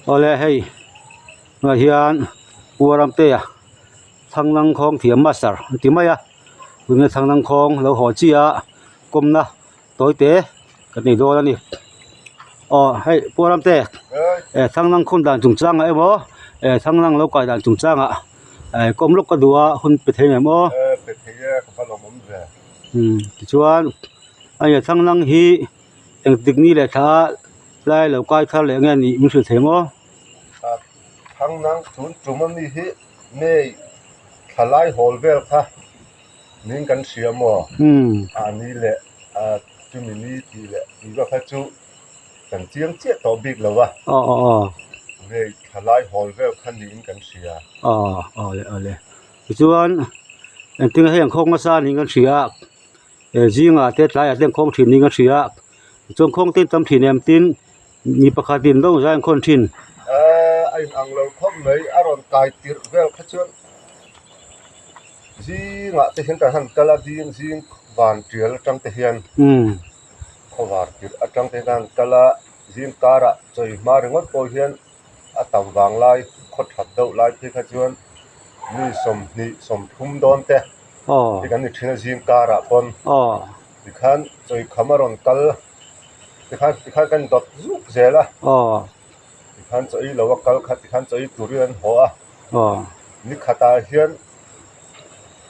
Awle hei tunah hian Pu Ramtea Thanglang khawng thiam master an ti mai a tunge Thanglang khawng lo haw chiah a kawmna tawi te kan nei dawn a ni aw hei Pu Ramte eh Thanglang khawn dan chungchangah emaw eh Thanglang lo kai dan chungchangah eh kawm lawk ka duh a hun pe thei ngem aw umm tichuan a ni Thanglang hi engtik ni leh thla lai lo kai thar leh nge nih min hrilh thei maw? Thanglang tun tum a mi hi May thla lai hawl vel kha min kan hria maw? A ni leh a chumi ni tih leh tih vel kha chu kan chiang chiah tawh bik lo a. May thla lai hawl vel kha niin kan hria. Aw awle awle tichuan engtin hei an khawk nasa niin kan hria a. eh zingah te tlaiah te an khawng thin niin ka hria a tichuan khawng te an tam thin em tin mi pakhatin lo zai an khawn thin. Ehh a inang lo khawp mai a rawn kai tirh vel kha chuan zingah te hian kan han kal a ding zing van tial atang te hian khawvar tirh atang te hian kan han kal a zing karah chawi hma ringawt pawh hian a tam vang lai khaw that deuh lai phei kha chuan mi 20 30 dawn te hi kan ni thin a zing karah pawn tikhan chawikham a rawn kal tikhan tikhan kan dawt zuk zel a tikhan chaw ei lo a kal kha tikhan chaw ei turin an haw a ni khatah hian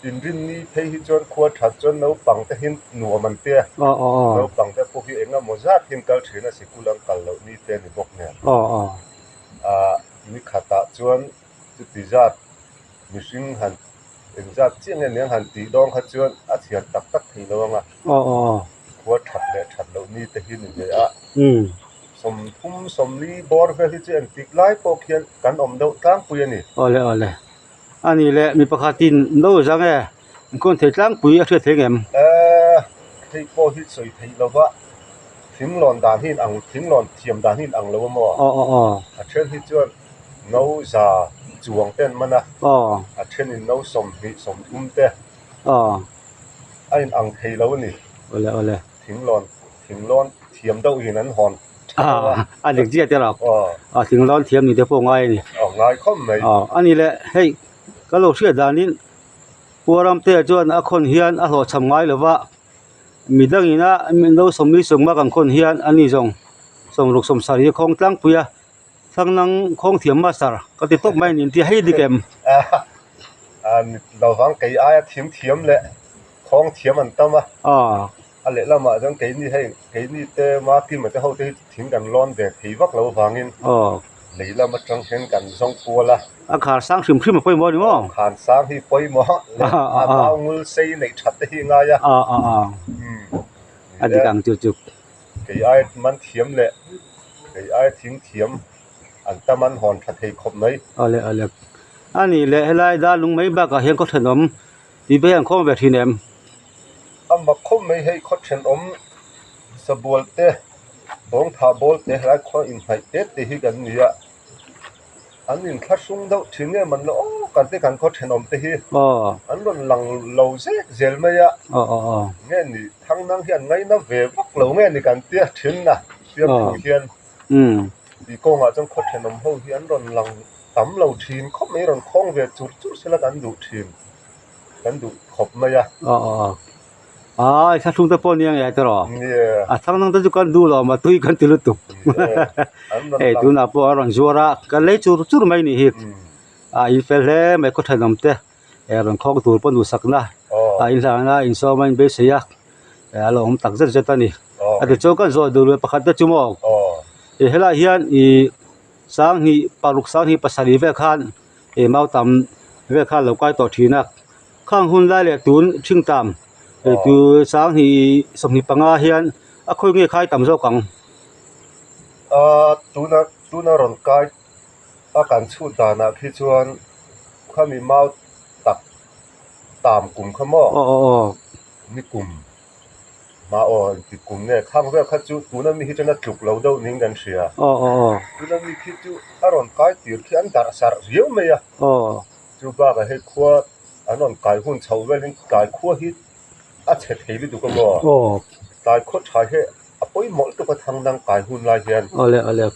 inrinni phei hi chuan khua that chuan naupang te hi nuam an tia naupang te pawh hi eng emaw zat hi an kal thin a sikul an kal loh ni te a ni bawk nen ah ni khatah chuan chuti zat mihring han Engzat chiah nge niang han tih dawn kha chuan a chhiar tak tak thei lo ang a. Khua that leh that loh ni te hi ni ve a. 30 40 bawr vel hi chu engtik lai pawh khian kan awm deuh tlangpui a ni. Awle awle. A nih leh mi pakhatin no zang e, inkhawn thei tlangpui a hriat thei ngem? Ehh, hei pawh hi sawi theih lo va, thinglawn dan hi inang, thinglawn thiam dan hi inang lo a maw? Aw aw aw. A then hi chuan No za chuang te an man a, a thenin no 20 30 te a in ang thei lo a ni. Awle awle. Thinglawn thinglawn thiam deuh in an hawn tha deuh a. A dik chiah te lo. A thinglawn thiam ni te pawh ngai a ni. Aw ngai khawp mai. A ni le hei ka lo hriat danin Puaramtea chuan a khawn hian a hlawhchham ngai lo va, midangin a no 40 sawmnga kan khawn hian a ni zawng 60 70 a khawng tlangpui a. Thlangnang khawng thiam master ka ti tawp mai a ni tia hei dik em? Lo vang kei aia thim thiam leh khawng thiam an tam a, a lehlamah chuan keini hei keini te Makima te ho te hi thing kan lawn ve thei vak lo vangin lei lam atang hian kan zawng kual a. A khar sang hrim hrim a pawimawh a ni maw? Khar sang hi pawimawh leh a mau ngul sei neih that te hi a ngai a. A dik ang chu chu. Kei ai man thiam leh kei ai thing thiam an tam an hawn tha thei khawp mai. Awle awle. A nih leh helai dar lung mai bakah hian khaw thenawm tih te hi an khawm ve thin em? A mak khawp mai hei khaw thenawm sabual te bawngthah bawl te helai khaw inhnaih te te hi kan ni a. An inthlahrung deuh thin nge man lo aw kan te kan khaw thenawm te hi an rawn lang lo zek zel mai a nge ni Thangnang hi an ngaina ve vak lo nge ni kan tia thin a fiamthu hian tih kawngah chuan khaw thenawm ho hi an rawn lang tam lo thin khawp mai rawn khawng ve chur chur sela kan duh thin kan duh khawp mai a. Ai thlahrung te pawh nia nge tiraw? A thlangnang te chu kan duh lo ma tui kan ti lutuk. Hei tunah pawh a rawn zuar a, kan lei chur chur mai nih hi. A in fel hle mai khaw thenawm te rawn khawng tur pawh duhsakna a inhlana insawm a inbeisei a, a lo awm tak zet zet a ni. A tichuan kan zawh duh leh pakhat te chu maw helaiah hian ih 2006 2007 vel khan ih mautam vel khan a lo kai tawh thin a. Khang hun lai leh tun thingtam tu 2025 hian a khawi nge khai tam zawk ang? Tuna tuna rawn kai a kan chhut danah khi chuan khami mau tak tam kum kha maw? Ni kum mah aw engtik kum nge khang vel kha chu tuna mi hi chuan a tluk lo deuh niin kan hria. Tuna mi khi chu a rawn kai tir khi an darh sarh riau mai a. Chu bakah hei khua an rawn kai hun chho velin tlai khua hi a chhe thei lutuk a maw? Tlai khua tha hi a pawimawh lutuk a thang dang kai hun lai hian. Awle awle.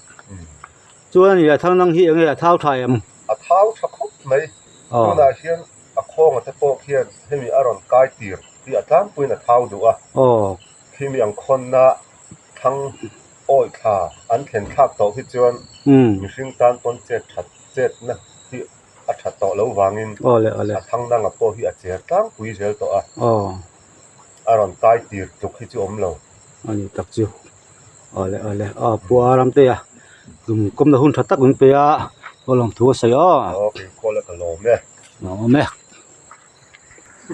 Chuan a ni a thang nang hi enge a thau tha em? A thau tha khawp mai. Tunah hian a khawnga te pawh khian hemi a rawn kai tir hi a tlangpuiin a thau duh a. Khimi ang khawnna thang awi thla an thlen thlak tawh hi chuan mihring tan pawn chet that chetna hi a that tawh lo vangin a thang danga pawh hi a cher tlangpui zel tawh a. A rawn kai tir tluk hi chu awm lo. A ni tak chu. Awle awle aw pu a ram te a tum kawmna hun tha tak min pe a aw lawmthu a sawi aw. Aw keipawh la ka lawm e. Lawm e.